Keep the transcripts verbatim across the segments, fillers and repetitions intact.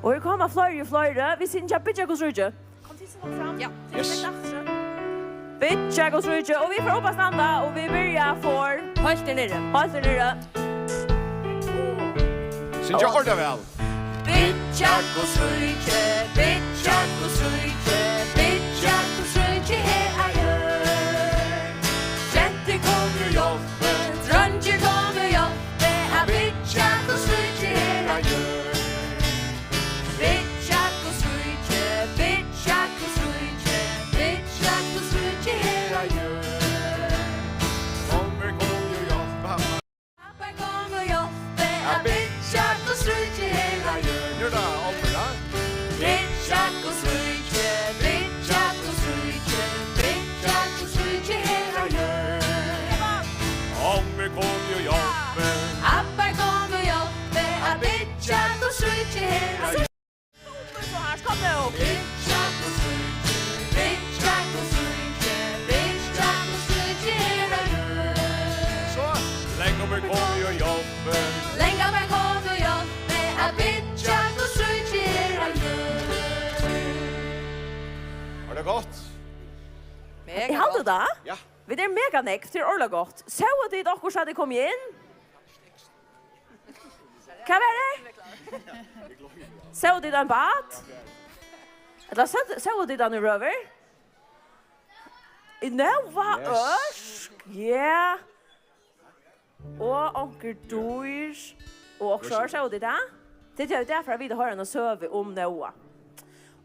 Og her koma fleiri og fleiri. Vit syngja Byggja Guds ríki. Kom tit so fram. Ja. Yes. Byggja Guds ríki. Og vit fara upp at standa, og vit byrja for heilt her niðri. Heilt her niðri. Syngja ordiliga væl. Byggja Guds ríki, byggja Guds ríki, byggja Guds ríki her á jørð. Gentur, kom og hjálp, dreingir, kom og hjálp, at byggja Guds ríki her á jørð. Byggja Guds ríki, byggja Guds ríki, byggja Guds ríki her á jørð. Álmur, kom og hjálp, Abba, kom og hjálp, at byggja Guds ríki her á jørð. Gjør det, Álmur, da. Byggja Guds ríki, byggja Guds ríki, byggja Guds ríki her á jørð. Álmur, kom og hjálp. Abba, kom og hjálp, at byggja Guds ríki her á jørð. Super, so her, kom nú. Byggja Guds ríki, byggja Guds ríki, byggja Guds ríki her á jørð. So, Langabbi, kom og hjálp. Langabbi, kom og hjálp, at byggja Guds ríki her á jørð. Var det godt? Mega gott. Eg haldi tað. Ja. Vit eru mega nógv, tað er ordiliga gott. Sóu tit okkurt, tá tit komu inn? Hvat var tað? Sóu tit ein bát? Ella sóu, sóu tit hann yvirhøvur? Í Nóa Yes. Ørk? Ja. Og onkur dýr. Og okkurt, sóu tit tað? Tit eru der fyri at vita, hoyra eina søgu um Nóa.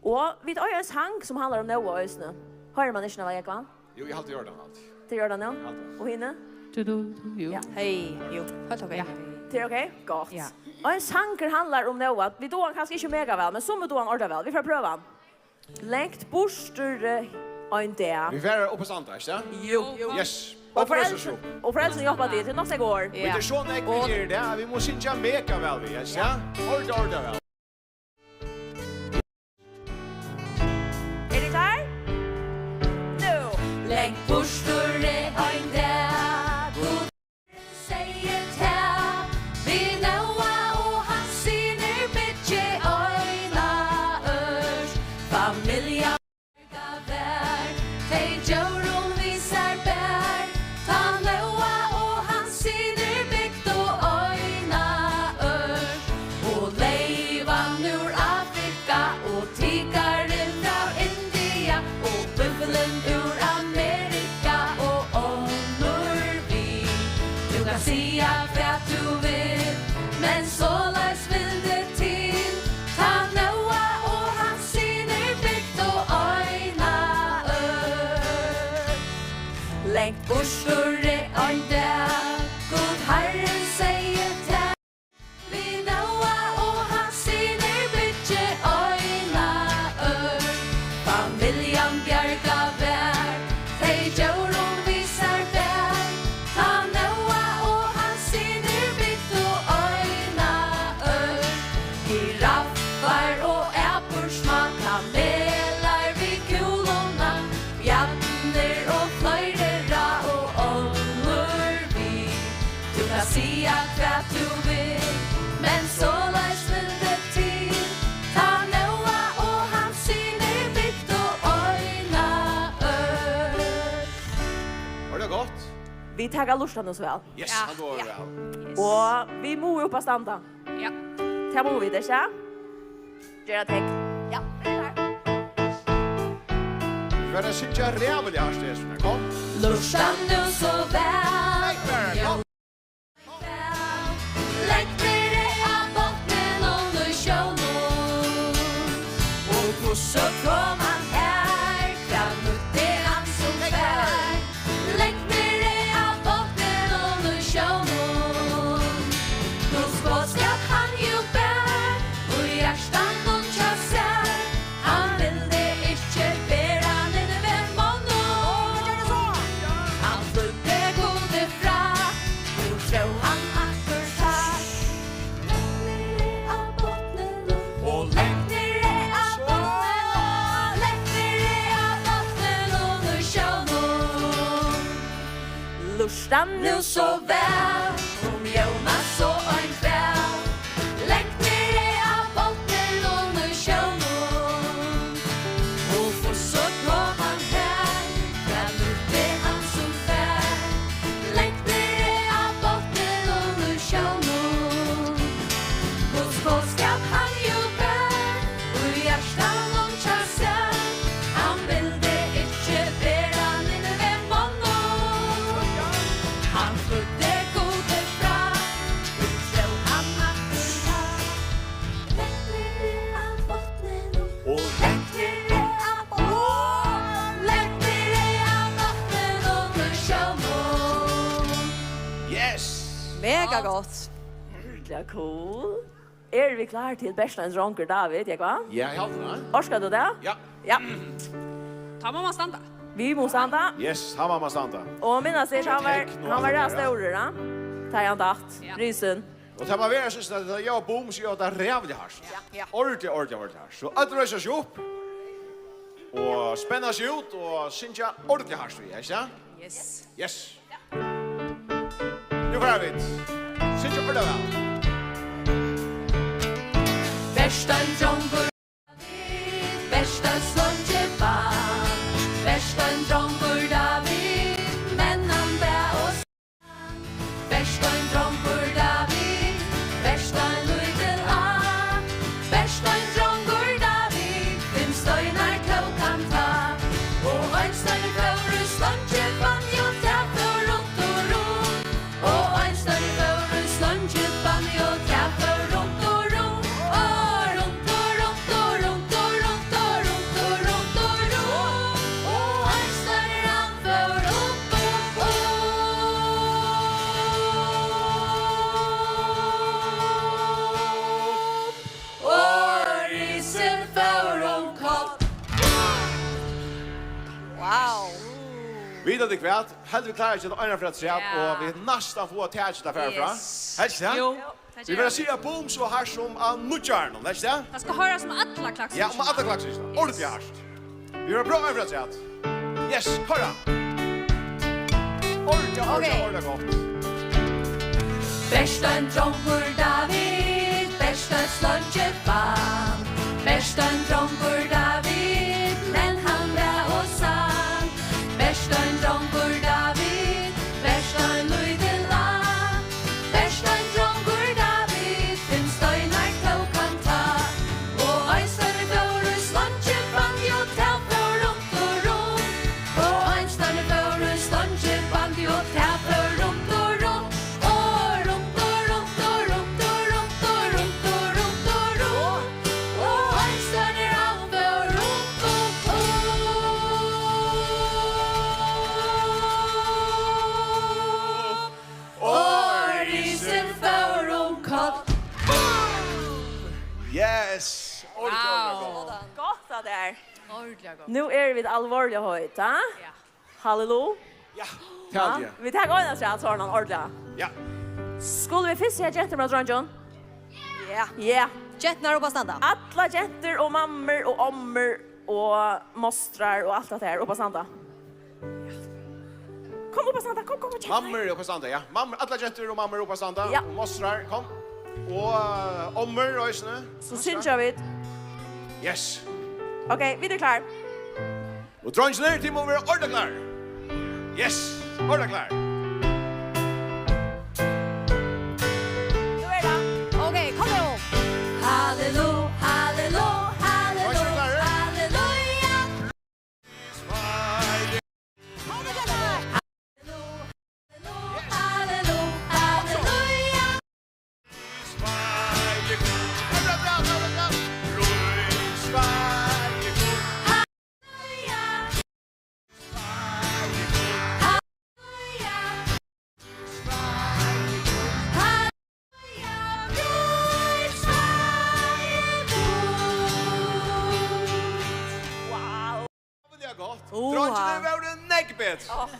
Og vit eiga ein sang sum handlar um Nóa eisini. Hoyrir mann ikki Nóa, Jógvan? Jú, eg haldi, eg hoyrdi hann alt. Tað er í ordan, ja? Haldi. Og hini? Du, du, du, jú. Ja. Hey, jú. Helt ok. Ja. Tað er ok? Gott. Ja. Og ein sangur handlar um Nóa. Vit duga hann kanska ikki mega væl, men summi duga hann ordiliga væl. Vit fara at prøva hann. Langt burturi ein dag. Vit fara upp at standa, ikki tað? Jú. Yes. Og foreldrini, og foreldrini hjálpa til. Tað er nokk so gott. Vit eru so nógv, vit eru tað. Vit mugu syngja mega væl, ikki tað? Ordiliga, ordiliga væl. Eru tit klár? Nú. Langt burturi ein dag, Gud segði tað við Nóa og hans synir: Byggið eina ørk, familjan bjargað varð, tey djórum við sær bar. Tá Nóa og hans synir bygdu eina ørk, og leyvan úr Afrika, og tikarin frá India, og búffulin úr Amerika, og onnur við. Tú kanst siga hvat tú vilt, men soleiðis vildi til. Tá Nóa og hans synir bygdu eina ørk, langt burturi ein dag, Gud Harrin segði tað við Nóa og hans synir: Byggið eina ørk, familjan bjargað varð, tey djórum við sær bar. Tá Nóa og hans synir bygdu eina ørk, giraffar og apur smá, kamelar við kúlum á, bjarnir og fleiri ráð og onnur við. Tú kanst siga hvat tú vilt, men soleiðis vildi til. Tá Nóa og hans synir bygdu eina ørk. Var tað gott? Vit taka lurtan so væl. Yes, ja, hann dugir væl. Yes. Og vit mugu upp at standa. Ja. Tað mugu vit, ikki? Gera teg. Ja, tað er klart. Vit fara at syngja ræðuliga hart, Espen. Kom. Lurta nú so væl. Nei, bara, kom. Legg niður á botninum í sjónum. Og hvussu kom hann har? Hvat nýtti hann sum far? Legg niður á botninum í sjónum. Guds boðskap hann jú bar, í hjartanum hjá sær. Hann vildi ikki bera hann inn við monnum. Hann flýddi Gudi frá, nú tróð hann aftur tá. Legg niður á botninum. Og legg niður á botninum. Legg niður á botninum í sjónum. Lurta nú so væl, um ljómar so ein hval. Legg niður á botninum Mega gott. Ja, cool. Eru vit klár til Bert ein drongur David, ja, hvat? Ja, eg haldi tað. Orkar tú tað? Ja. Ja. Tá má man standa. Vit mugu standa. Yes, tá má man standa. Og minnast, hann var, hann var ræðuliga stórur, ja. Tá hann datt. Ja. Risin. Og tá man verður, eg synist, at tað er boom, so er tað ræðuliga hart. Ja, ja. Ordiliga, ordiliga, ordiliga hart. So øll reisa seg upp. Og spenna seg út og syngja ordiliga hart, ja, ikki sant? Yes. Yes. Nú fara vit. Syngja ordiliga væl. Bert ein drongur David, bert eitt sleingibarn, bert ein drongur David, men hann bað og sang. Bert ein drongur David, bert ein lítil á, bert ein drongur David, fimm steinar tók hann tá. Og ein steinur fór í sleingibann, jú, tað fór runt og runt. Og ein steinur fór í sleingibann, jú, tað fór runt og runt, og runt og runt og runt og runt og runt og runt og runt. Og ein steinur, hann fór upp og upp. Og risin fór um koll. Wow. Vita tit hvat? Heldur vit klára ikki at eina afturat, ja, og vit næstan fáa takið at fara fram. Yes. Helst, ja? Jú, tað gera vit. Vit verða at siga boom so hart sum á nýggjárinum, helst, ja? Tað skal hoyrast um allar klaksvíkirnar. Ja, um allar klaksvíkirnar. Yes. Ordiliga hart. Vit verða at prøva eina afturat. Yes, koyr á. Ordiliga, ordiliga, ok, ordiliga gott. Bert ein drongur David, bert eitt sleingibarn. Bert ein drongur David, men hann bað og sang. Bert ein drongur David, bert ein lítil á. Bert ein drongur David, fimm steinar tók hann tá. Og ein steinur fór í sleingibann, jú, tað fór runt og runt. Og ein steinur fór í sleingibann, jú, tað fór runt og runt. Og runt og runt og runt og runt og runt og runt og runt. Og ein steinur, hann fór upp og upp. Og risin fór um koll. Yes! Ordiliga, ordiliga gott. Wow. Gott, at tað er. Ordiliga gott. Nú eru vit alvorliga heit, ha? Ja. Halleluja. Ja, tað er tað. Vit taka eina afturat, sovorðnan ordiliga. Ja. Skulu vit fyrst siga gentur móti dreingjum? Ja. Ja. Genturnar upp at standa. Allar gentur og mammur og ommur og mostrar og alt tað har upp at standa. Kom upp at standa, kom, kom, kom, gentur. Mammur upp at standa, ja. Mammur, allar gentur og mammur upp at standa. Ja. Og mostrar, kom. Og, eh, ommur eisini. So syngja vit. Yes. Ok, vit eru klár. Og dreingirnir, tit mugu vera ordiliga klárir. Yes, ordiliga klárir. Nú er tað. Ok, kom nú. Halleluja, halleluja, halleluja, halleluja. Halleluja, halleluja, halleluja. Wow. Ræðuliga gott. Oha. Dreingirnir vóru nógv betri. Áh.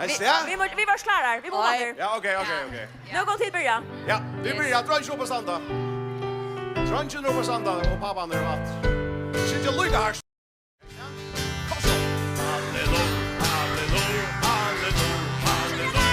Vit, vit, vit vóru klárir. Vit mugu aftur. Ja, ok, ok, ok. Nú kunnu tit byrja. Ja, vit byrja. Dreingir upp at standa. Dreingirnir upp at standa og páparnir aftur. Syngja líka hart. Kom so. Halleluja, halleluja, halleluja, halleluja.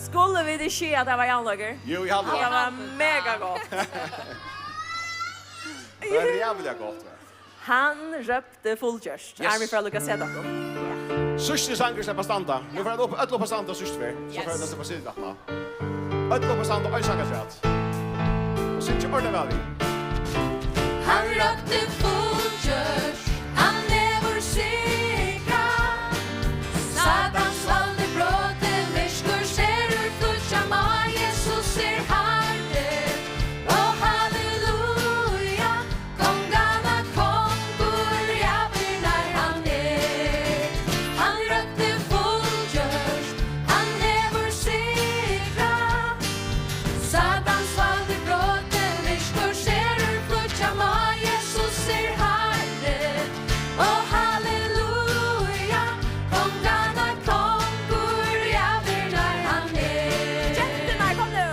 Skulu vit ikki siga, at tað var javnleikur? Jú, eg haldi tað. Tað var mega gott. Tað var ræðuliga gott, ja. Hann rópti fullgjørt. Yes. Armin fer at lukka seta okkum. Síðsti sangur sleppa standa. Nú fara øll upp, øll upp at standa síðstu ferð. So fara vit at sleppa seta aftan á. Øll upp at standa, ein sang afturat. Og syngja ordiliga væl við. Hann rokti fullgjørt, hann hevur sigrað. Satans vald er brotið, myrkur sverður flýggja má. Jesus er Harri, og halleluja. Konganna kongur, ævir nær hann er. Hann rokti fullgjørt, hann hevur sigrað. Satans vald er brotið, myrkur sverður flýggja má. Jesus er Harri, og halleluja. Konganna kongur, ævir nær hann er. Genturnar, kom nú!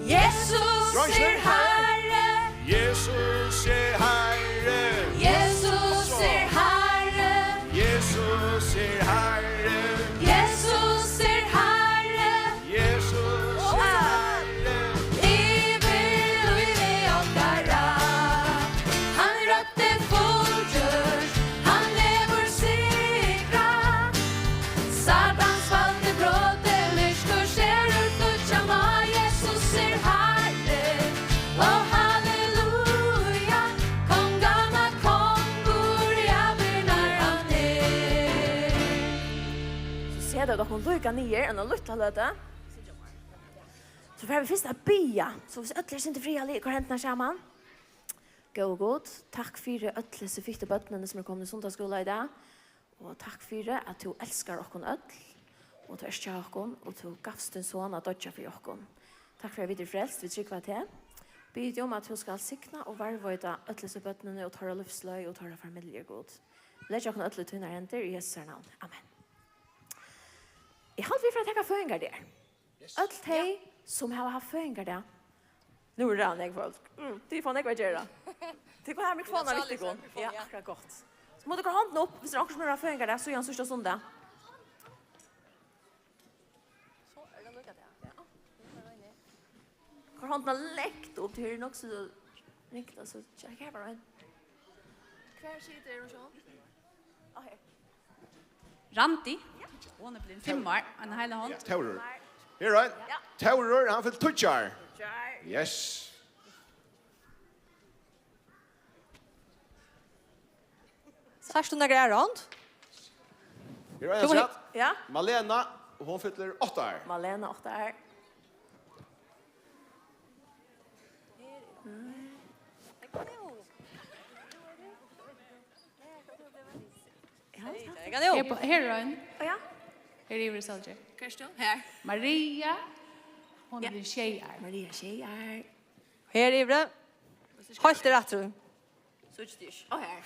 Jesus er Harri. Jesus er Harri. Jesus er Harri. Jesus er Harri. Jesus er Harri. Jesus er Harri. Yvir lívi okkara. Hann rokti fullgjørt. Hann hevur sigrað. Satans vald er brotið, myrkur sverður flýggja má. Jesus er Harri, og halleluja, konganna kongur, ævir nær hann er. So seta vit okkum líka niður eina lítla løtu. So fara vit fyrst at biðja. So hvis øll eru sindur friðarlig, koyr hendurnar saman. Góði Gud, takk fyri øll hesi fittu børnini, sum eru komin í sunnudagsskúla í dag. Og takk fyri, at tú elskar okkum øll, og tú ert hjá okkum, og tú gavst tín son at doyggja fyri okkum. Takk fyri, at vit eru frelst, vit trúgva teg. Biði teg um, at tú skal signa og varðveita øll hesi børnini og teirra lívsleið og teirra familjur, Gud. Leggja okkum øll í tínar hendur, í Jesu navni. Amen. Eg haldi, vit fara at taka føðingardagar. Yes. Øll tey, sum hava havt føðingardag. Nú er tað nógv fólk. Mm, tit fáa nógv at gera. Tit kunnu hava mikrofonar við tykkum. Ja, akkurát, gott. So mugu tit koyra hondina upp, hvis tað er onkur sum hevur havt føðingardag síðan síðsta sunnudag. So er tað líka tað. Ja. Koyr hondina langt upp, tað er nokk so ringt, altso. Tja, her var ein. Hvar situr hon so? Á, her. Randi, hon er blivin fimm ár, ein heila hond. Ja, Tórur. Her er ein. Ja. Tórur, hann fyllir tíggju ár. Tíggju ár. Yes. Sært tú nakra aðra hond? Her er ein afturat. Ja. Malena, og hon fyllir átta ár. Malena, átta ár. Her, her er ein. Á, ja. Her yvir, Sólgerð. Hvar ert tú? Her. Maria, hon er blivin sjey ár. Maria, sjey ár. Her yvir. Heilt er aftur. Síggj ikki. Á, her.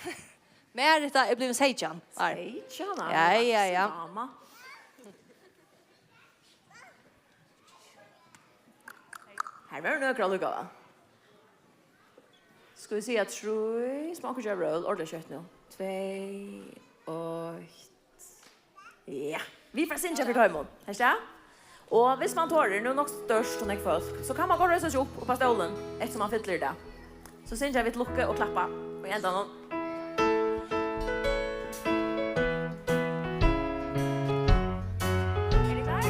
Marita er blivin seytjan ár. Seytjan ár. Ja, ja, ja. Vaksin dama. Her verður nøkur allíkavæl. Skal vit siga trý, sum onkur gevur øl, ordiliga skjótt nú. Tvey, eitt. Ja, vit fara at syngja fyri teimum. Heyst tað? Og hvis man torir, nú er nokk størst og nógv fólk, so kann man gott reisa seg upp, upp á stólin, eftir sum man fyllir tað. So syngja vit lukku og klappa í endanum. Eru tit klár?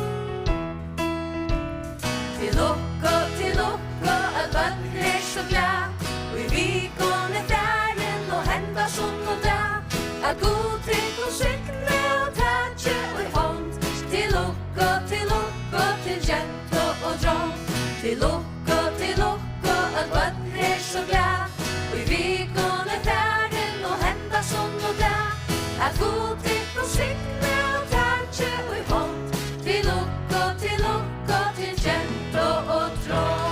Til lukku, til lukku, at børn er so glað, í vikuni farin og henda sunnudag, at Gud tykkum signi og taki í hond. Til lukku, til lukku, til gentu og drong. Til lukku, til lukku, at børn er so glað, í vikuni farin og henda sunnudag, at Gud tykkum signi og taki í hond. Til lukku, til lukku, til gentu og drong.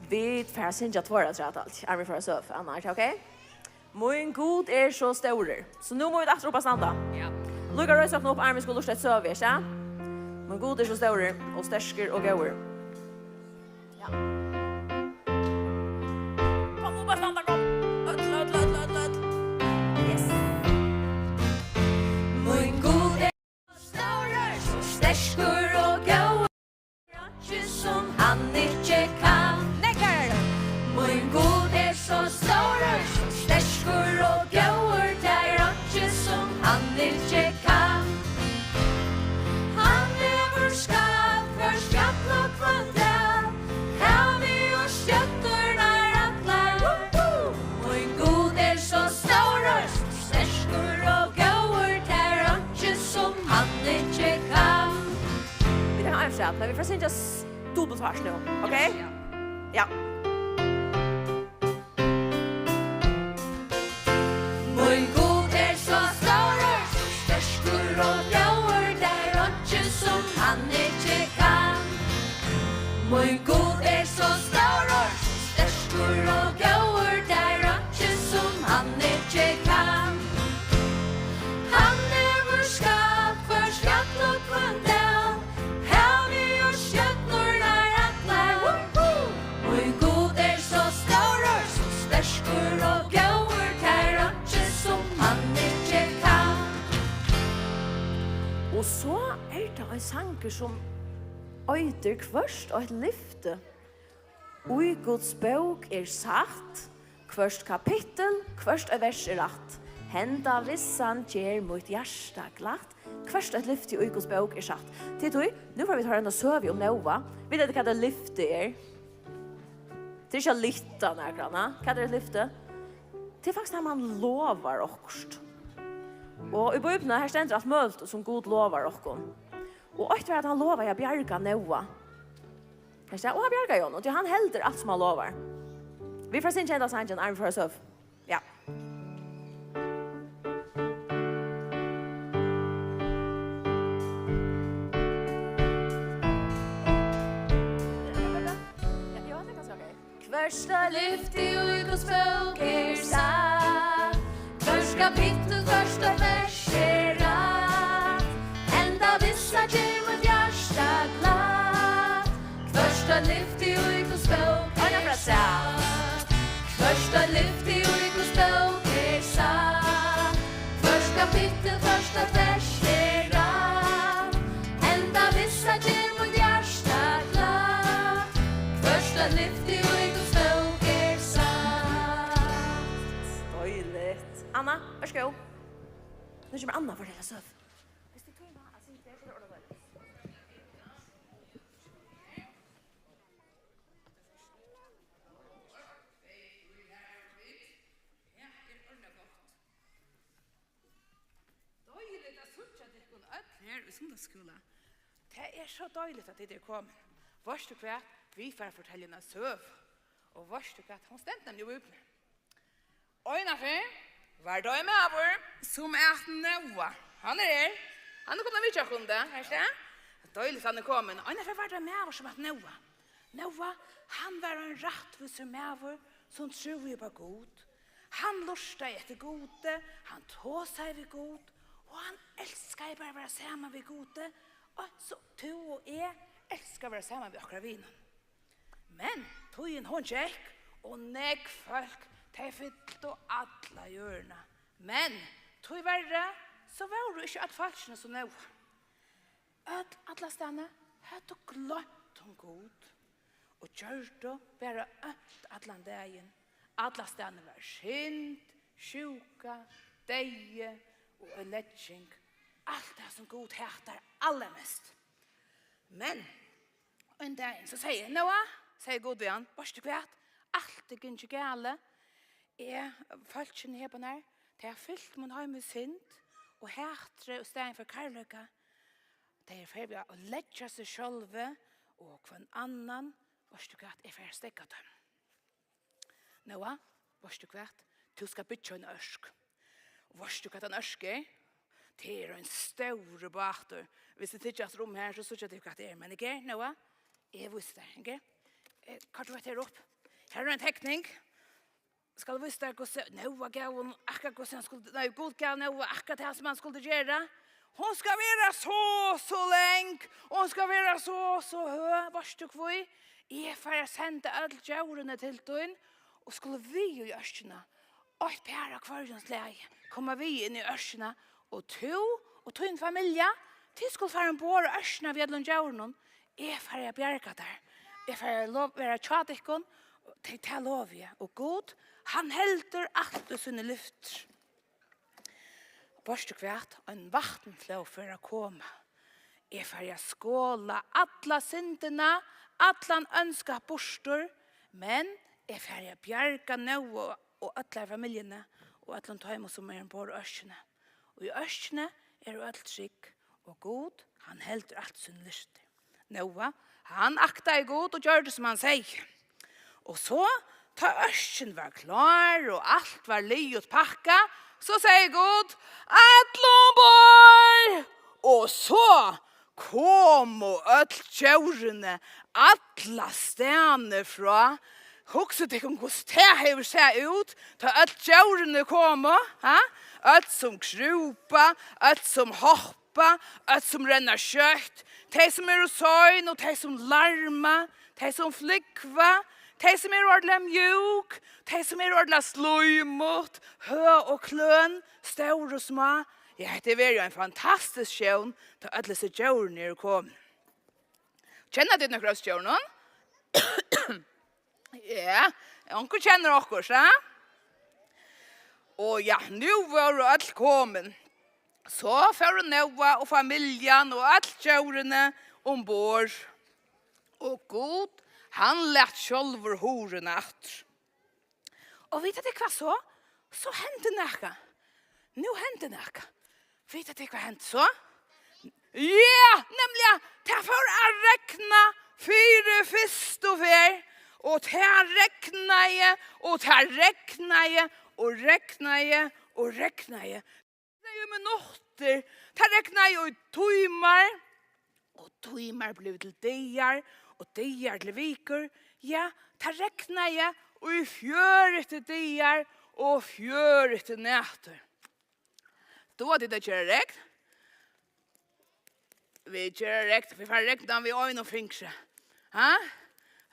Vit fara at syngja tveir afturat alt, áðrenn vit fara at søva, annars, ok? Mín Gud er so stórur. So nú mugu vit aftur upp at standa. Ja. Líka reisa okkum upp, áðrenn vit skulu lurta eftir søgu, ja? Mín Gud er so stórur og sterkur og góður. Ja. Kom upp at standa, kom. Øll, øll, øll, øll, øll. Yes. Mín Gud er stórur, so sterkur og góður, einki sum hann ikki kann. Nakar. Mín Gud er so stórur, so sterkur og góður, tað er einki sum hann ikki Vit fara at syngja s-, dupultvart nú, ok? Ja. Ja. Mín Gud er so stórur, so sterkur og góður, tað er einki, sum hann ikki kann. Mín Gud er so stórur, so sterkur og góður, tað er einki, sum hann ikki kann. Hann hevur skapt hvørt fjall og hvønn dal, havið og stjørnurnar allar. Mín Gud er so stórur, so sterkur og góður, tað er einki, sum hann ikki kann. Og so er tað ein sangur, sum eitur Hvørt eitt lyfti. Í Guds bók er satt, hvørt kapittul, hvørt eitt vers er rætt. Henda vissan ger mítt hjarta glatt, hvørt eitt lyfti í Guds bók er satt. Tit, tí, nú fara vit at hoyra eina søgu um Nóa. Vita tit, hvat eitt lyfti er? Tað er ikki at lyfta nakran, ha? Hvat er eitt lyfti? Tað er faktiskt, har man lovar okkurt. Og í Bíbliuni, har stendur alt møguligt, sum Gud lovar okkum. Og eitt var, at hann lovaði at bjarga Nóa. Veitst tú, og hann bjargaði honum, tí hann heldur alt, sum hann lovar. Vit fara at syngja henda sangin, áðrenn vit fara at søgja. Ja. Ja, jú, tað er kanska ok. Hvørt eitt lyfti í Guds bók er satt. Hvørt kapittul, hvørt eitt vers er rætt. Henda vissa ger mítt hjarta glatt. Hvørt eitt lyfti í Guds bók er satt. Hvørt eitt lyfti í Guds bók er satt. Hvørt kapittul, hvørt eitt vers er rætt. Henda vissa ger mítt hjarta glatt. Hvørt eitt lyfti í Guds bók er satt. Deiligt. Anna, vær so góð. Nú kemur Anna at fortelja søgu. Viss tú tímir at sita her, so er tað ordiliga deiligt. Deiligt at síggja tykkum øll her í sunnudagsskúla. Tað er so deiligt, at tit eru komin. Veitst tú hvat? Vit fara at fortelja eina søgu. Og veitst tú hvat? Hon stendur nú í Bíbliuni. Einaferð var tað ein maður, sum æt Nóa. Hann er her. Hann er komin at vitja okkum, tá. Her er tað. Deiligt, hann er komin. Einaferð var tað ein maður, sum æt Nóa. Nóa, hann var ein rættvísur maður, sum trúði upp á Gud. Hann lurtaði eftir Gudi, hann tosaði við Gud, og hann elskaði bara at vera saman við Gudi, og so tú og eg elska at vera saman við okkara vinum. Men tíðin, hon gekk, og nógv fólk, tey fyltu alla jørðina. Men tíverri, so vóru ikki øll fólkini sum Nóa. Øll allastaðni høvdu gloymt um Gud og gjørdu bara ónt allan dagin. Allastaðni var synd, sjúka, deyði og oyðilegging, alt tað, sum Gud hatar allarmest. Men ein dagin, so segði Nóa, segði Gud við hann: Veitst tú hvat? Alt er gingið galið. Eg, fólkini her uppi, tey hava fylt mín heim við synd og hatri í staðin fyri kærleika. Tey eru í ferð við at leggja seg sjálvi og hvønn annan. Veitst tú hvat? Eg fari at steðga teimum. Nóa, veitst tú hvat? Tú skalt byggja eina ørk. Og veitst tú, hvat ein ørk er? Tað er ein stórur bátur. Viss tit hyggja aftur um her, so síggja tit, hvat tað er. Men ikki, Nóa? Eg vísi tær, ikki? Eh, hvar tú veit her upp? Her er ein tekning. Skal vísa tær, hvussu Nóa gav honum, akkurát hvussu hann skuldi, nei, Gud gav Nóa akkurát tað, sum hann skuldi gera. Hon skal vera so, so long, og hon skal vera so, so høg. Veitst tú hví? Eg fari at senda øll djórini til tín, og skulu við í ørkina. Eitt par av hvørjum slagi koma við inn í ørkina, og tú og tín familja, tit skulu fara umborð á ørkina við øllum djórunum. Eg fari at bjarga tær. Eg fari at lo-, vera hjá tykkum, tað, tað lovi eg. Og Gud, hann heldur altíð síni lyftir. Veitst tú hvat? Ein vatnflóð fer at koma. Eg fari at skola alla syndina, allan óndskap burtur, men eg fari at bjarga Nóa og øllari familjuni og øllum teimum, sum eru umborð í ørkini. Og í ørkini eru øll trygg, og Gud, hann heldur altíð síni lyftir. Nóa, hann aktaði Gud og gjørdi, sum hann segði. Og so, tá ørkin var klár og alt var liðugt pakkað, so segði Gud: "Allir umborð!" Og so komu øll djórini allastaðni frá. Hugsið tykkum, hvussu tað hevur sæð út, tá øll djórini komu, ha? Øll sum krúpa, øll sum hoppa, øll sum renna skjótt, tey sum eru sein og tey sum larma, tey sum flúgva, tey sum eru ordiliga mjúk, tey sum eru ordiliga slímut, høg og kløn, stór og smá. Ja, hetta hevur verið ein fantastisk sjón, tá øll hesi djórini eru komin. Kenna tit nøkur av djórunum? Ja, onkur kennir okkurt, ha? Og ja, nú vóru øll komin. So fóru Nóa og familjan og øll djórini umborð. Og Gud, hann læt sjálvur hurðina aftur. Og vita tit hvat so? So hendi nakað. Nú hendi nakað. Vita tit, hvat hendi so? Ja, nemliga, tað fór at regna fyri fyrstu ferð, og tað regnaði, og tað regnaði, og regnaði, og regnaði. Tað regnaði í minuttir, tað regnaði í tímar, og tímar blivu til dagar, og dagar til vikur. Ja, tað regnaði í fjøruti dagar og fjøruti nætur. Duga tit at gera regn? Vit gera regn, vit fara at regna við einum fingri. Ha?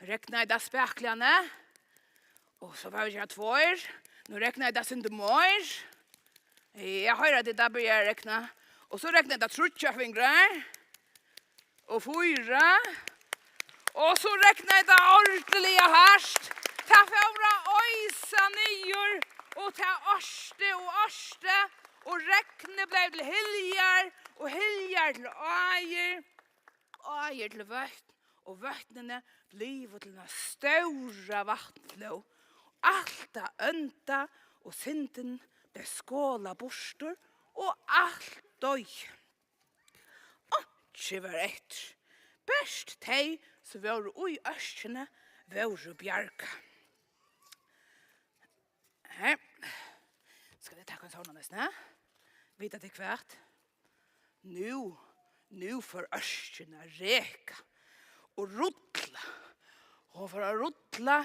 Regnaði tað spakuliga, ne? Og so fara vit at gera tveir. Nú regnaði tað eitt sindur meir. Ja, hoyra tit, tað byrjar at regna. Og so regnaði tað tríggjar fingrar. Og fýra. Og so regnaði tað ordiliga hart. Tað fór at oysa niður, og tað orti og orti, og regnið bleiv til hiljar, og hiljar til áir, áir til vøtn, og vøtnini blivu til eina stóra vatnflóð. Alt tað ónda og syndin bleiv skolað burtur, og alt doyði. Einki var eftir. Bert tey, sum vóru í ørkini, vóru bjargað. Her. Skal eg taka ein sovorðnan eisini, ha? Vita tit hvat? Nú, nú fór ørkin at reka og rulla. Hon fór at rulla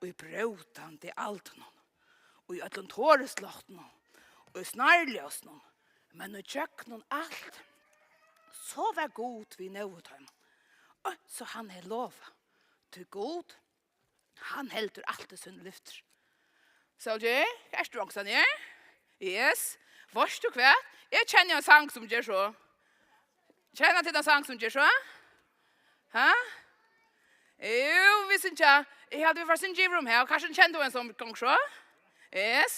í brótandi aldunum, í øllum torisloftnum, í snarljósunum, men í gjøgnum alt, so var Gud við Nóa og teimum, og so hann hevði lovað, tí Gud, hann heldur altíð síni lyftir. Sólgerð, ert tú onkustaðni her? Yes. Veitst tú hvat? Eg kenni ein sang sum ger so. Kenna tit ein sang sum ger so? Ha? Jú, vit syngja. Eg haldi, vit fara at syngja yvir um her. Kanska kennir tú ein sum gongur so? Yes.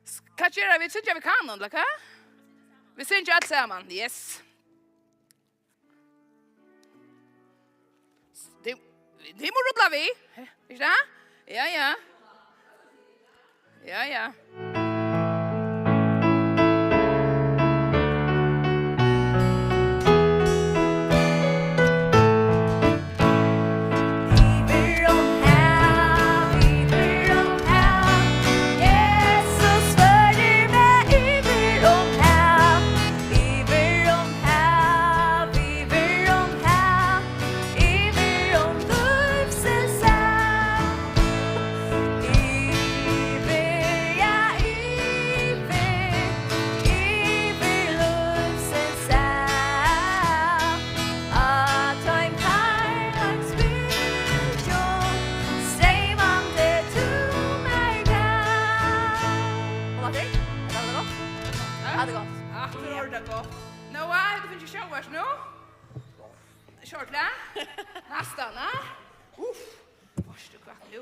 S-, hvat gera vit? Syngja vit kanon, ella hvat? Vit syngja øll saman. Yes. Tit, tit mugu rulla við. Ikki tað? Ja, ja. Ja, ja. Yvir um hav, yvir um hav, Jesus førir meg yvir um hav, yvir um hav, yvir um hav, yvir um lívsins hav. Yvir, ja, yvir, yvir lívsins hav. Á teim kærleiksbylgjum streymandi tú mær gav. Kom aftur. Hetta var gott. Ja. Hetta var gott. Aftur orðið gott. Nóa, hevur tú fingið sjóvørp nú? Klárt. Næstan, ha? Uff, veitst tú hvat nú?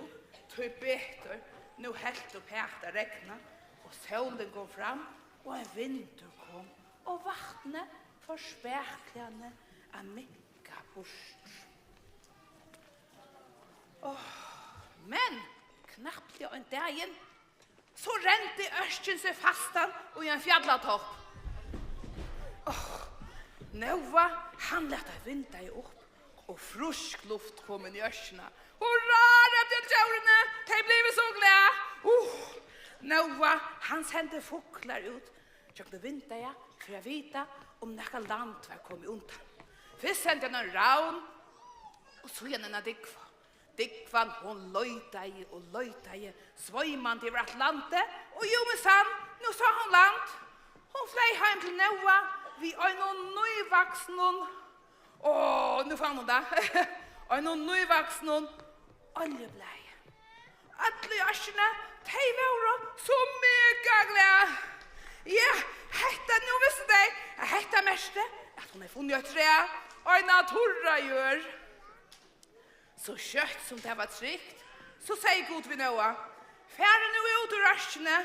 Tíbetur. Nú helt uppat at regna, og sólin kom fram, og ein vindur kom, og vatnið fór spakuliga at minka burtur. Áh, men knappliga ein dagin, so rendi ørkin seg fastan í ein fjallatopp. Áh, Nóa, hann læt eitt vindeyga upp, og frísk luft kom inn í ørkina. Hurra, rópti hann til djórini, tey blivu so glað. Uh, Nóa, hann sendi fuglar út gjøgnum vindeygað fyri at vita, um nakað land var komið undan. Fyrst sendi hann ein ravn, og síðan eina dúgvu. Dúgvan, hon leitaði og leitaði, sveimandi yvir alt landið, og jú, men sann, nú sá hon land. Hon fleyg heim til Nóa við einum nývaksnum, og nú fann hon tað, einum nývaksnum oljublaði. Øll í ørkini, tey vóru so mega glað. Ja, hetta, nú vistu tey, at hetta merkti, at hon hevði funnið eitt træ, eina turra jørð. So skjótt sum tað var trygt, so segði Gud við Nóa: Farið nú út úr ørkini.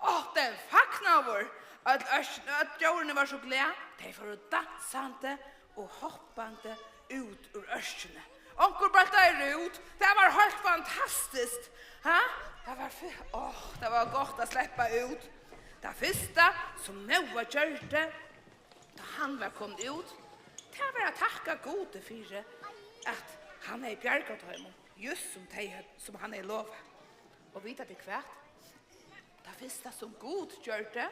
Áh, tað var fagnaður. Øll ørk-, øll djórini vóru so glað, tey fóru dansandi og hoppandi út úr ørkini. Onkur bóltaði rút. Tað var heilt fantastiskt. Ha? Tað var fi-, áh, tað var gott at sleppa út. Tað fyrsta, sum Nóa gjørdi, tá hann var komin út, tað var at takka Gudi fyri, at hann hevði bjargað teimum, júst sum tey høvdu, sum hann hevði lovað. Og vita tit hvat? Tað fyrsta, sum Gud gjørdi,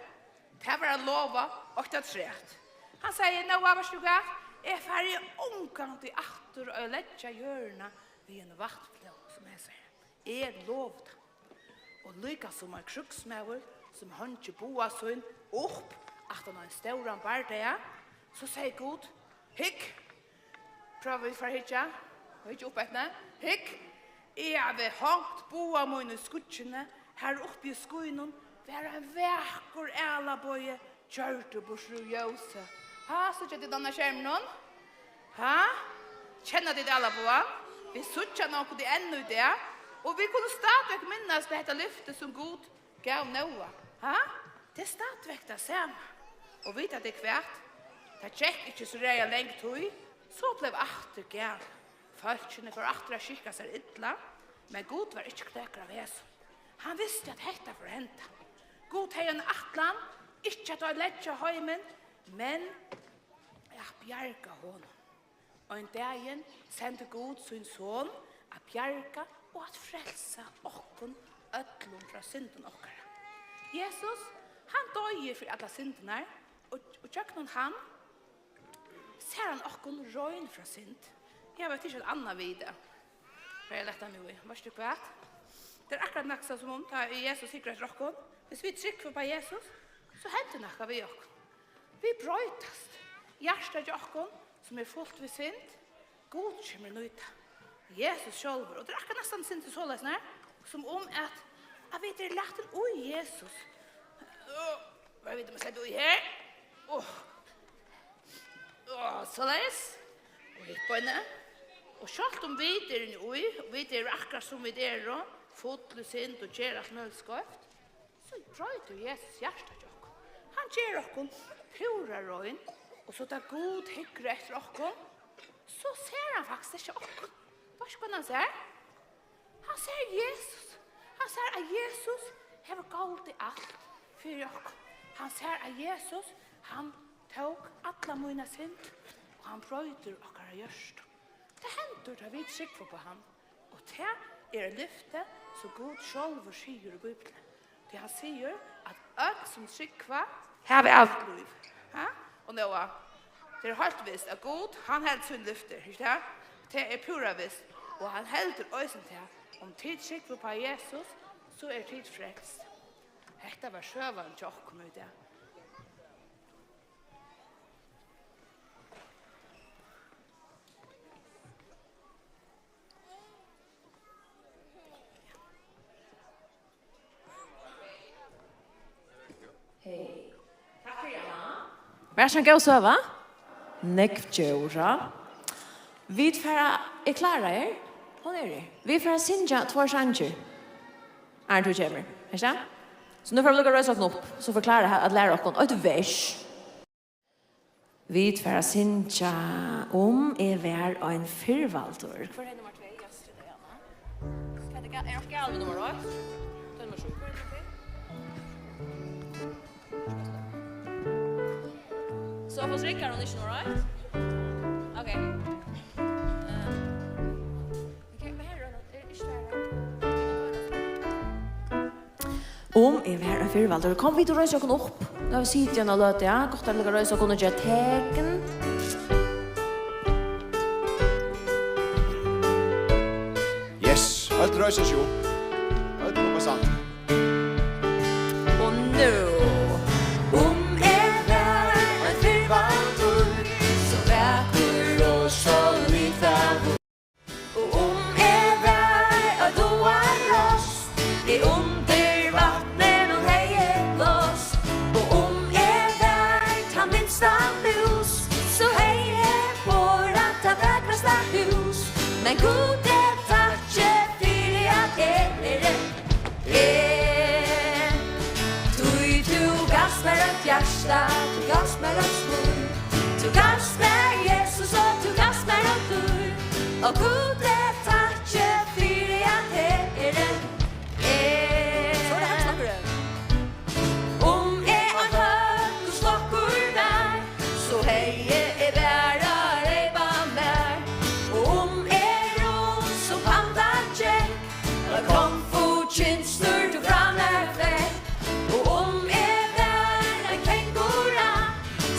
tað var at lova eitt afturat. Hann segði: Nóa, veitst tú hvat? Eg fari ongantíð aftur at oyðileggja jørðina við einum vatnflóð sum hesum. Eg lovi tað. Og líka sum ein krígsmaður, sum hongir boga sín upp aftan á ein stóran bardaga, so segði Gud: Hygg, prøva vit fara at hyggja, og hyggja upp eftir, hygg, eg havi hongt boga mín í skýggini, har uppi í skýnum var ein vakur ælabogi, gjørdur burtur úr ljósi. Ha, síggja tit hann á skerminum? Ha? Kenna tit ælabogan? Vit síggja hann onkuntíð enn í dag, og vit kunnu stadigvæk minnast hetta lyftið, sum Gud gav Nóa. Ha? Tað er stadigvæk tað sama. Og vita tit hvat? Tað gekk ikki so ræðuliga long tíð, so bleiv aftur galið. Fólkini fóru aftur at skikka sær illa, men Gud var ikki kløkur av hesum. Hann visti, at hetta fór at henda. Gud hevði eina ætlan, ikki at oyðileggja heimin, men at bjarga honum. Ein dagin sendi Gud sín son at bjarga og at frelsa okkum øllum frá syndum okkara. Jesus, hann doyði fyri allar syndirnar, og, og gjøgnum hann sær hann okkum rein frá synd. Eg havi tikið eitt annað við í dag. Bara eg lætti meg í. Veitst tú hvat? Tað er akkurát nakað sum um, tá ið Jesus hyggur eftir okkum. Hvis vit trúgva upp á Jesus, so hendir nakað við okkum. Vit broytast. Hjartað hjá okkum, sum er fult við synd, Gud kemur inn í tað. Jesus sjálvur. Og tað er akkurát næstan eitt sindur soleiðis, nei? Sum um at, at vit eru latin í Jesus. Áh, bara vit um at sleppa í her. Áh. Áh, soleiðis. Og hitt beinið. Og sjálvt um vit eru inni í, og vit eru akkurát sum vit eru, full í synd og gera alt møguligt skeivt, so broytir Jesus hjartað hjá okkum. Hann ger okkum púra rein, og so tá Gud hyggur eftir okkum, so sær hann faktiskt ikki okkum. Veitst tú, hvønn hann sær? Hann sær Jesus. Hann sær, at Jesus hevur goldið alt fyri okkum. Hann sær, at Jesus, hann tók alla mína synd, og hann broytir okkara hjørtu. Tað hendir, tá vit trúgva upp á hann. Og tað er eitt lyfti, sum Gud sjálvur sigur í Bíbliuni. Tí hann sigur, at øll, sum trúgva, hava evigt lív. Ha? Og nú, tað er heilt vist, at Gud, hann heldur síni lyftir, ikki tað? Tað er púra vist. Og hann heldur eisini tað, um tit trúgva upp á Jesus, so eru tit frelst. Hetta var søgan hjá okkum í dag. Hey. Takk fyri, Anna. Var tað ein góð søga? Nógv djóra. Vit fara, er Klara her? Hon er her. Vit fara at syngja tveir sangir, áðrenn tú kemur, ikki tað? So nú fara vit at lukka, reisa okkum upp, so fer Klara at læra okkum eitt vers. Vit fara at syngja Um eg var ein firvaldur. Hvør er nummar tvey? Hvat er ga-, er hann galin við nummar eitt? Tað er nummar sjey. Hvør er nummar tvey? So, Hos Rikard og Lishen, all right? Ok. Eh, ok, men her er det, er det ikke der, da? Um eg var ein firvaldur. Kom, vit reisa okkum upp. Nú hava vit sitið eina løtu, ja. Gott at vit reisa okkum og gera tekin. Yes, øll reisa seg upp. Øll upp á sang. Og nú. Um eg var ein firvaldur, so vakur og so litfagur. Og um eg var eitt áarlost, eg undir vatni nú hevði lost. Og um eg var tann minsta mús, so hevði eg borað tað vakrasta hús. Men Gud, eg takki fyri at eg eri eg. Tí tú gavst mær eitt hjarta, tú gavst mær eitt smíl. Tú gavst mær Jesus og tú gavst mær eitt lív. Og Gud, eg takki fyri at eg eri eg. So er tað heimsflokkurin. Um eg ein høgur flokkur var, so hevði eg bara reypað mær. Og um eg runn sum panda gekk, og kung fu kynstur tú frá mær fekk. Og um eg var ein kengura,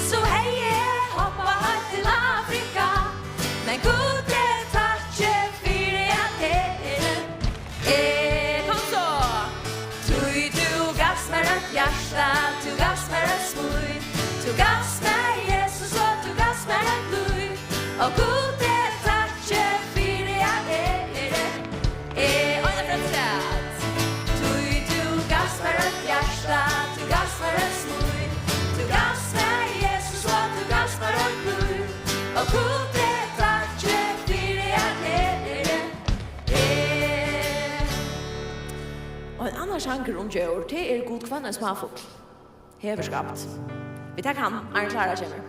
so hevði eg hoppað heilt til Afrika. Men Gud, eg takki fyri at eg eri eg. Kom so. Tí tú gavst mær eitt hjarta, tú gavst mær eitt smíl, tú gavst mær Jesus og tú gavst mær eitt lív. Og Gud, eg takki fyri at eg eri eg. Eina ferð afturat. Tí tú gavst mær eitt hjarta, tú gavst mær eitt smíl, tú gavst mær Jesus og tú gavst mær eitt lív. Og Gud, eg takki fyri at eg eri eg. Og ein annar sangur um djór, tað er Gud, hvønn ein smáfugl hevur skapt. Vit taka hann, áðrenn Klara kemur.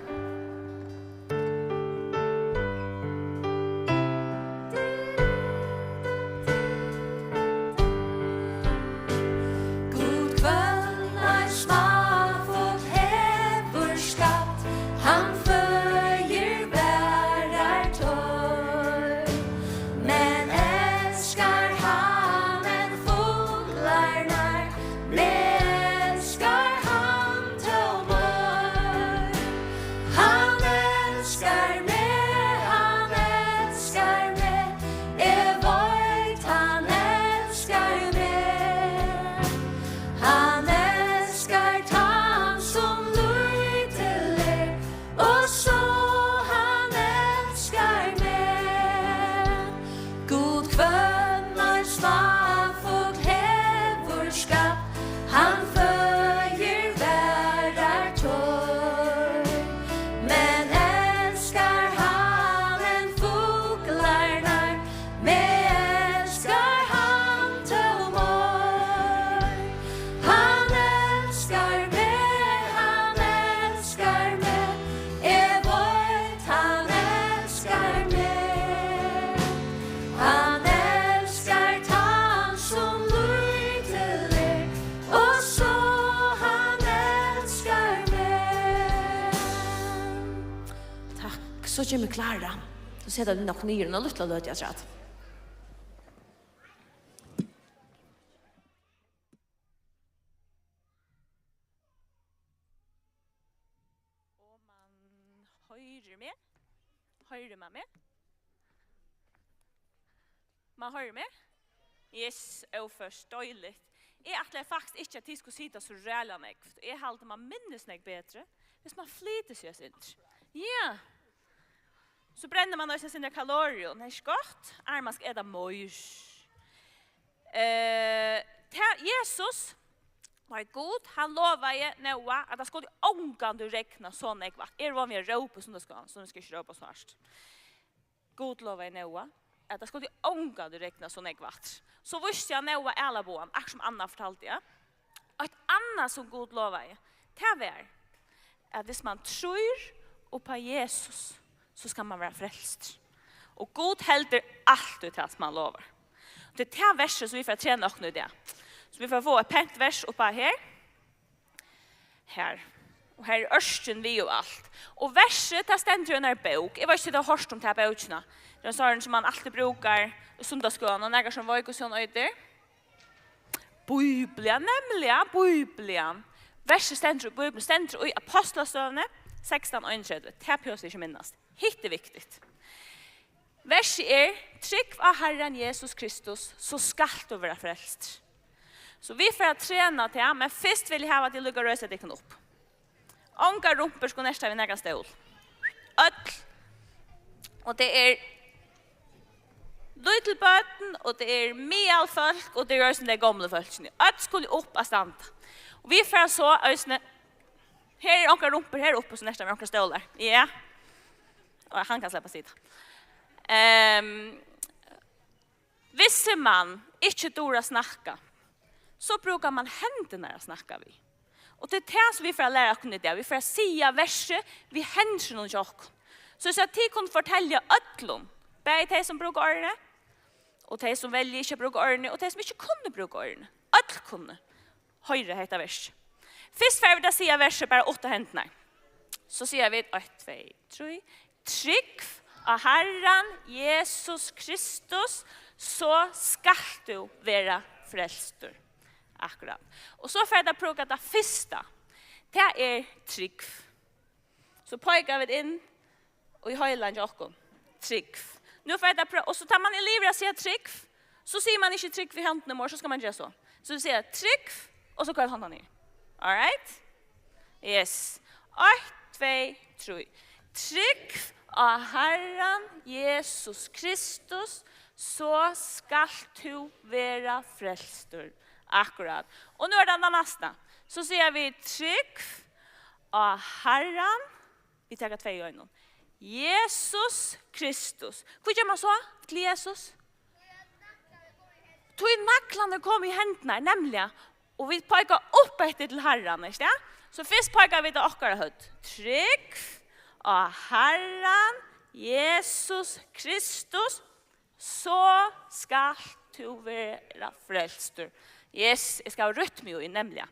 Gud, hvønn ein smáfugl hevur skapt, hann føðir, varðar teir. Men elskar hann enn fuglarnar, meg elskar hann tó meir. Hann elskar meg, hann elskar meg, eg veit hann elskar meg. Hann elskar tann sum lítil er, og so hann elskar meg. Gud, hvønn ein smáfugl hevur skapt, hann føðir, varðar teir. Men elskar hann enn fuglarnar, meg elskar hann tó meir. Hann elskar meg, hann elskar meg, eg veit hann elskar meg. Hann elskar tann sum lítil er, og so hann elskar meg. Takk. So kemur Klara. So seta vit nokk niður eina lítla løtu afturat. Og man hoyrir meg? Hoyrir man meg? Man hoyrir meg? Yes, óført, deiligt. Eg ætlaði faktiskt ikki, at tit skuldu sita so ræðuliga nógv. Eg haldi, man minnist nógv betri, viss man flytur seg eitt sindur. Ja. So brennir man eisini eitt sindur av kalorium. Tað er ikki gott. Áðrenn man skal eta meir. Eh, ta, Jesus, nei, Gud, hann lovaði Noa, at tað skuldi ongantíð regna so nógv vatn. Eg eri von við at rópa í sunnudagsskúlanum, so eg skal ikki rópa so hart. Gud lovaði Noa, at tað skuldi ongantíð regna so nógv vatn. So vísti hann Noa ælabogan, akkurát sum Anna fortaldi, ja. Eitt annað, sum Gud lovaði, tað var, at viss man trýr upp á Jesus, so skal man vera frelstur. Og Gud heldur altíð tað, sum hann lovar. Tað er tað versið, sum vit fara at trena okkum í dag. So vit fara at fáa eitt pent vers upp á her. Her. Og her er ørkin við og alt. Og versið, tað stendur í einari bók. Eg veit ikki, um tit hava hoyrt um ta bókina. Tað er ein sånn sum man altíð brúkar í sunnudagsskúlanum. Nakar sum veit hvussu hon eitur? Bíblian, nemliga, Bíblian. Versið stendur í Bíbliuni, stendur í Ápostlasøguni sekstan einogtretivu. Tað behøvast tit ikki minnast. Hitt er viktigt. Versið er: Trúgv á Harran Jesus Kristus, so skalt tú vera frelstur. So vit fara at trena tað, men fyrst vil eg hava, at tit líka reisa tykkum upp. Ongar rumpur skulu nerta við nakran stól. Øll. Og tað er lítil børn, og tað er miðal fólk, og tað er eisini tey gomlu fólkini. Øll skulu upp at standa. Og vit fara so eisini, her eru onkrar rumpur her uppi, sum nerta við onkrar stólar. Ja. Og hann kann sleppa at sita. Ehm, Hvis man ikki dugir at snakka, so brúkar man hendurnar at snakka við. Og tað er tað, sum vit fara at læra okkum í dag. Vit fara at siga versið við hendunum hjá okkum. So, so at tit kunnu fortelja øllum, bæði tey, sum brúka oyruni, og tey, sum velja ikki at brúka oyruni, og tey, sum ikki kunnu brúka oyruni. Øll kunnu hoyra hetta versið. Fyrst fara vit at siga versið bara uttan hendurnar. So siga vit eitt, tvey, trý. Trúgv á Harran Jesus Kristus, so skalt tú vera frelstur. Akkurát. Og so fara vit at brúka tað fyrsta. Tað er trúgv. So peika vit inn í heilan hjá okkum. Trúgv. Nú fara vit at prøva, og so tá man er liðugur at siga trúgv, so sigur man ikki trúgv við hondini meir, so skal man gera so. So vit siga trúgv, og so koyr hondina niður. All right? Yes. Eitt, tvey, trý. Trúgv á Harran Jesus Kristus, so skalt tú vera frelstur. Akkurát. Og nú er tað tað næsta. So siga vit trúgv á Harran. Vit taka tvey í einum. Jesus Kristus. Hví ger man so til Jesus? Tí naglarnir koma í hendurnar, nemliga. Og vit peika upp eftir til Harran, ikki tað? So fyrst peika vit á okkara høvd. Trúgv á Harran Jesus Kristus, so skalt tú vera frelstur. Yes, eg skal hava rytmu í, nemliga.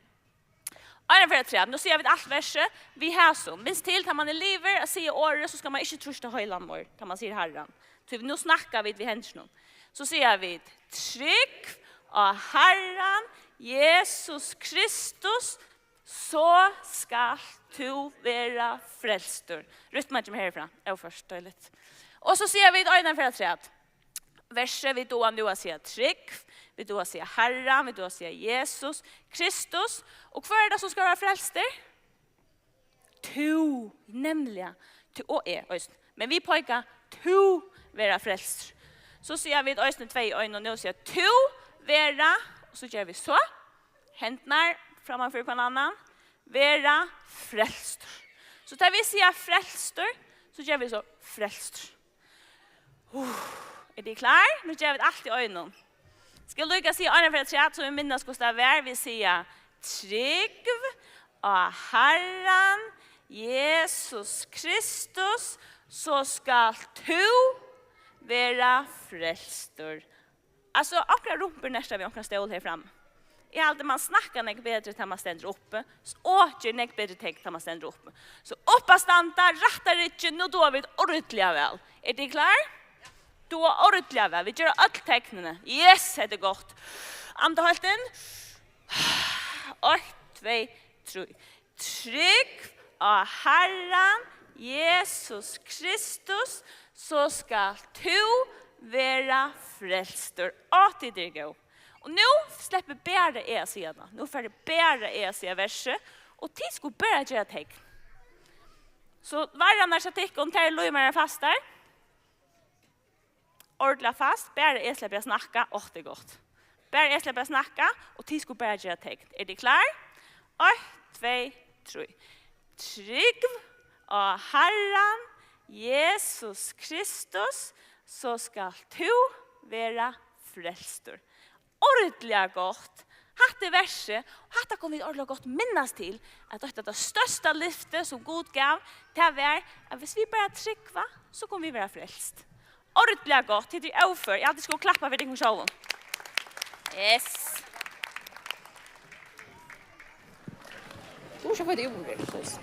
Eina ferð afturat, nú siga vit alt versið við hasum. Minst til, tá man er liðugur at siga orðið, so skal man ikki trýsta heilan meir, tá man sigur Harran. Tí nú snakka vit við hendunum. So siga vit, trúgv á Harran Jesus Kristus, so skalt tú vera frelstur. Rytman kemur herfrá, óført, deiligt. Og so siga vit eina ferð afturat. Versið, vit duga nú at siga trúgv, vit duga at siga Harran, vit duga at siga Jesus Kristus. Og hvør er tað, sum skal vera frelstur? Tú, nemliga. Tú og eg eisini. Men vit peika, tú vera frelstur. So siga vit eisini tvey í einum, nú siga tú vera, og so gera vit so. Hendurnar framman fyri hvønn annan. Vera frelstur. So tá vit siga frelstur, so gera vit so frelstur. Uh, eru tit klár? Nú gera vit alt í einum. Skal líka siga eina ferð afturat, so vit minnast, hvussu tað var. Vit siga, trúgv á Harran Jesus Kristus, so skalt tú vera frelstur. Altso, onkrar rumpur nerta við onkran stól her frammi. Eg haldi, man snakkar nógv betri, tá man stendur uppi, og ger nógv betri tekn, tá man stendur uppi. So upp at standa, rætta ryggin, nú duga vit ordiliga væl. Eru tit klár? Duga ordiliga væl. Vit gera øll teknini. Yes, hetta er gott. Anda heilt inn. Eitt, tvey, trý. Trúgv á Harran Jesus Kristus, so skalt tú vera frelstur. Á, tit eru góð. Og nú sleppi bara eg at siga tað. Nú fari bara eg at siga versið, og tit skulu bara gera tekn. So varrarnar hjá tykkum, tær eru límaðar fastar. Ordiliga fast, bara eg sleppi at snakka, áh, tað er gott. Bara eg sleppi at snakka, og tit skulu bara gera tekn. Eru tit klár? Eitt, tvey, trý. Trúgv á Harran Jesus Kristus, so skalt tú vera frelstur. Ordiliga gott. Hatta er versið, og hatta kunnu vit ordiliga gott minnast til, at eitt av tað størsta lyfti, sum Gud gav, tað var, at hvis vit bara trúgva, so kunnu vit vera frelst. Ordiliga gott, tit eru ófør. Eg haldi, tit skulu klappa fyri tykkum sjálvum. Yes. Tú skal fáa teg úr her, Tóti.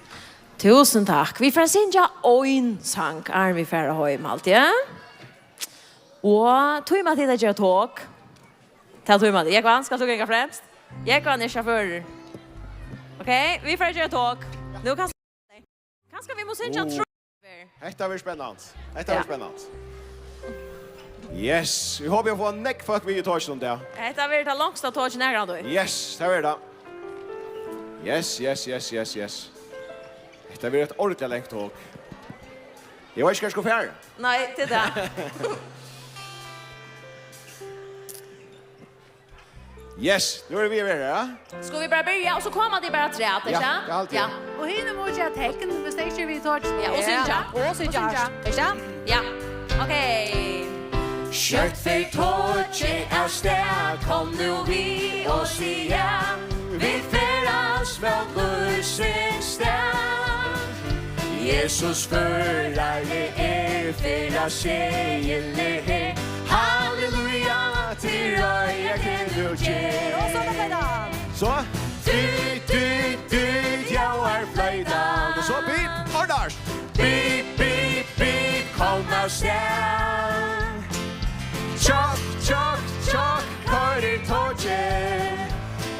Túsund takk. Vit fara at syngja ein sang, áðrenn vit fara heim, alt, ja? Og tíma tit at gera tok? Tað tíma tit. Jógvan, skalt tú ganga fremst? Jógvan er sjåførur. Ok, vit fara at gera tok. Nú kanska, kanska vit mugu syngja ein Troy-cover. Hetta verður spennandi. Hetta verður spennandi. Yes, vit hopa at fáa nógv fólk við í tokinum í dag. Hetta verður tað longsta tokið nakrantíð. Yes, tað verður tað. Yes, yes, yes, yes, yes. Hetta verður eitt ordiliga langt tok. Eg veit ikki, hvar eg skal fara. Nei, tað er tað. Yes, nú eru vit við her, ja? Skulu vit bara byrja, og so koma tit bara afturat, ikki sant? Ja, tað er alt, ja. Ja. Og hini mugu gera tekn, viss tey ikki eru við í tokinum. Ja, og syngja. Ja. Og syngja. Og syngja. Ikki sant? Ja. Ok. Skjótt fer tokið av stað, kom nú við og sig ja. Vit ferðast móti lýsins stað. Jesus førari er, ferðaseðil er her. Halleluja, til reiðar til nú ger. Og so, hvat er tað? So. Dut, dut, dut, ljóðar floytan. Og so, bip, ordnast. Bip, bip, bip, kom av stað. Tjokk, tjokk, tjokk, koyrir tokið.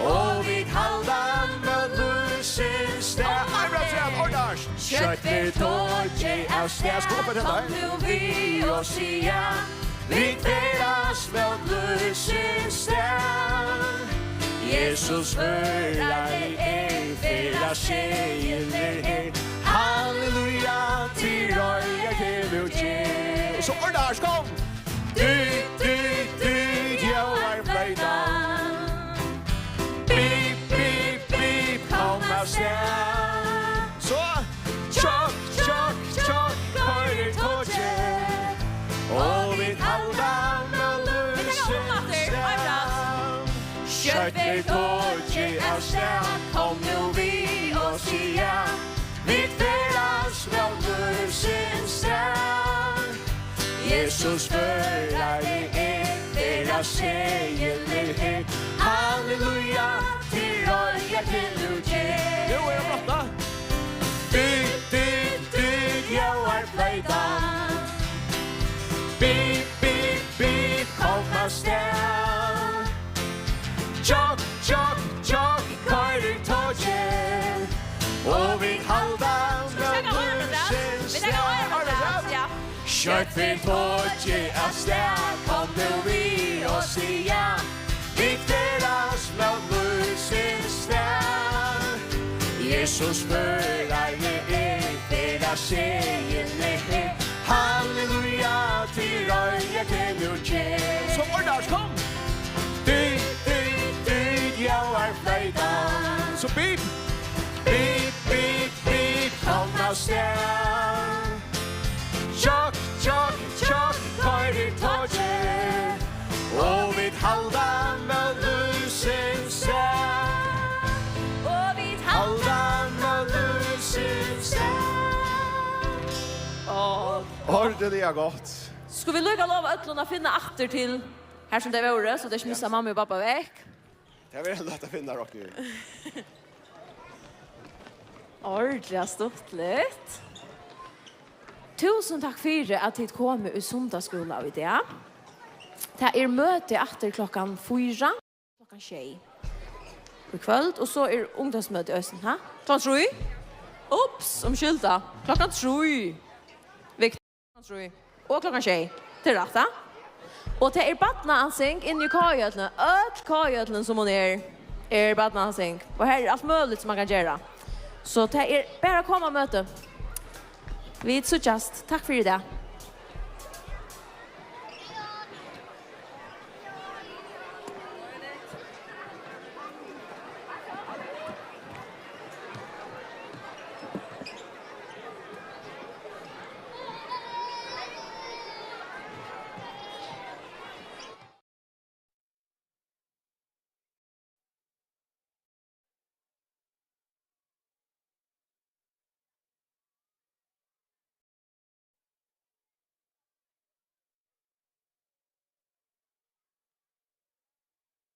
Og vit halda móti lýsins stað. Ein, tvey, ordnast. Skjótt fer tokið av stað. Skál fyri tað. Kom nú við og sig ja. Vit ferðast móti lýsins stað. Jesus førari er, ferðaseðil er her. Halleluja, til reiðar til nú ger. Og so ordnast, kom. Dut, dut, dut, ljóðar floytan. Bip, bip, bip, kom av stað. So, tjokk, tjokk, tjokk, koyrir tokið. Og vit halda móti lýsins stað. Skjótt fer tokið av stað, kom nú við og sig ja. Vit ferðast móti lýsins stað. Jesus førari er, ferðaseðil er her. Halleluja, til reiðar til nú ger. Nú er tað flott, da. Dut, dut, dut, ljóðar floytan. Bip, bip, bip, kom av stað. Tjokk, tjokk, tjokk, koyrir tokið. Og vit halda móti lýsins stað. Ja. Skjótt fer tokið av stað, kom nú við og sig ja. Vit ferðast móti lýsins stað. Jesus førari er, ferðaseðil er her. Halleluja, til reiðar til nú ger. So ordnast, kom. Dut, dut, dut, ljóðar floytan. So bip, bip, bip, bip, kom av stað. Tjokk, tjokk, tjokk, koyrir tokið. Og vit halda móti lýsins stað. Og vit halda móti lýsins stað. Áh. Ordiliga gott. Skulu vit líka lova øllum at finna aftur til har sum tey vóru, so tey ikki missa mammu og babba vekk? Tað verður lætt at finna, Rokni. Ordiliga stuttligt. Túsund takk fyri, at tit komu í sunnudagsskúla í dag. Tað er møti aftur klokkan fýra, klokkan sjey í kvøld, og so er ungdómsmøti eisini, ha? Klokkan trý? Ups, umskylda. Klokkan trý. Klokkan trý. Og klokkan sjey. Tað er rætt, ha? Og tað er barnaansing inni í K-høllini. Øll K-høllin sum hon er, er barnaansing. Og her er alt møguligt sum man kann gera. So tað er bara at koma á møti. Vit síggjast. Takk fyri í dag.